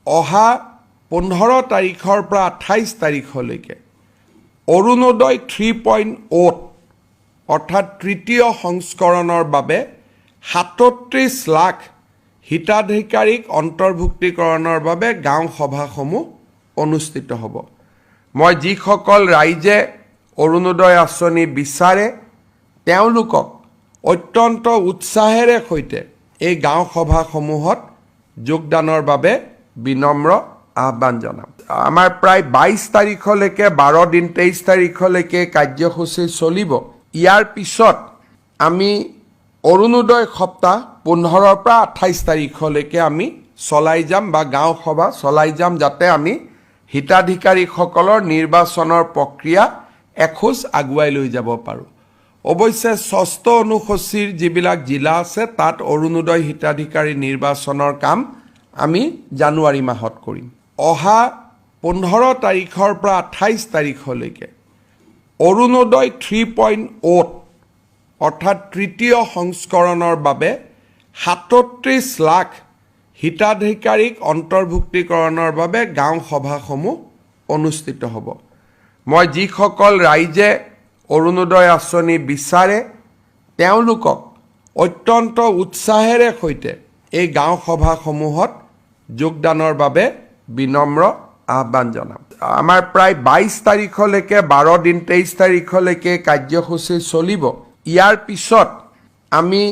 অহা 15 তাৰিখৰ পৰা 28 তাৰিখলৈকে অৰুণোদয় 3.0ত, অৰ্থাৎ তৃতীয় সংস্কৰণৰ বাবে 37 লাখ হিতাধিকাৰীক অন্তৰ্ভুক্তিকৰণৰ বাবে গাঁও সভাসমূহ অনুষ্ঠিত হ'ব। মই যিসকল ৰাইজে অৰুণোদয় আঁচনি বিচাৰে, তেওঁলোকক অত্যন্ত উৎসাহেৰে সৈতে এই গাঁও সভাসমূহত যোগদানৰ বাবে বিনম্ৰ আহ্বান জনাম। আমাৰ প্ৰায় 22 তাৰিখলৈকে, 12 দিন, 23 তাৰিখলৈকে কাৰ্যসূচী চলিব। ইয়াৰ পিছত আমি অৰুণোদয় সপ্তাহ 15ৰ পৰা 28 তাৰিখলৈকে আমি চলাই যাম বা গাঁও সভা চলাই যাম, যাতে আমি হিতাধিকাৰীসকলৰ নিৰ্বাচনৰ প্ৰক্ৰিয়া এখোজ আগুৱাই লৈ যাব পাৰোঁ। অৱশ্যে ষষ্ঠ অনুসূচীৰ যিবিলাক জিলা আছে, তাত অৰুণোদয় হিতাধিকাৰী নিৰ্বাচনৰ কাম আমি জানুৱাৰী মাহত কৰিম। অহা 15 তাৰিখৰ পৰা 28 তাৰিখলৈকে অৰুণোদয় 3.0ত, অৰ্থাৎ তৃতীয় সংস্কৰণৰ বাবে 37 লাখ হিতাধিকাৰীক অন্তৰ্ভুক্তিকৰণৰ বাবে গাঁও সভাসমূহ অনুষ্ঠিত হ'ব। মই যিসকল ৰাইজে অৰুণোদয় আঁচনি বিচাৰে, তেওঁলোকক অত্যন্ত উৎসাহেৰে সৈতে এই গাঁও সভাসমূহত যোগদানৰ বাবে বিনম্ৰ আহ্বান জনাম। আমাৰ প্ৰায় 22 তাৰিখলৈকে, 12 দিন, 23 তাৰিখলৈকে কাৰ্যসূচী চলিব। ইয়াৰ পিছত আমি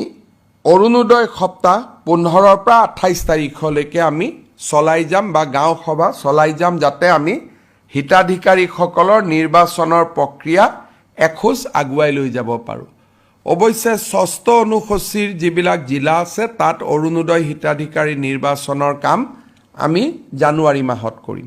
অৰুণোদয় সপ্তাহ 15ৰ পৰা 28 তাৰিখলৈকে আমি চলাই যাম বা গাঁও সভা চলাই যাম, যাতে আমি হিতাধিকাৰীসকলৰ নিৰ্বাচনৰ প্ৰক্ৰিয়া এখোজ আগুৱাই লৈ যাব পাৰোঁ। অৱশ্যে ষষ্ঠ অনুসূচীৰ যিবিলাক জিলা আছে, তাত অৰুণোদয় হিতাধিকাৰী নিৰ্বাচনৰ কাম আমি জানুৱাৰী মাহত কৰিম।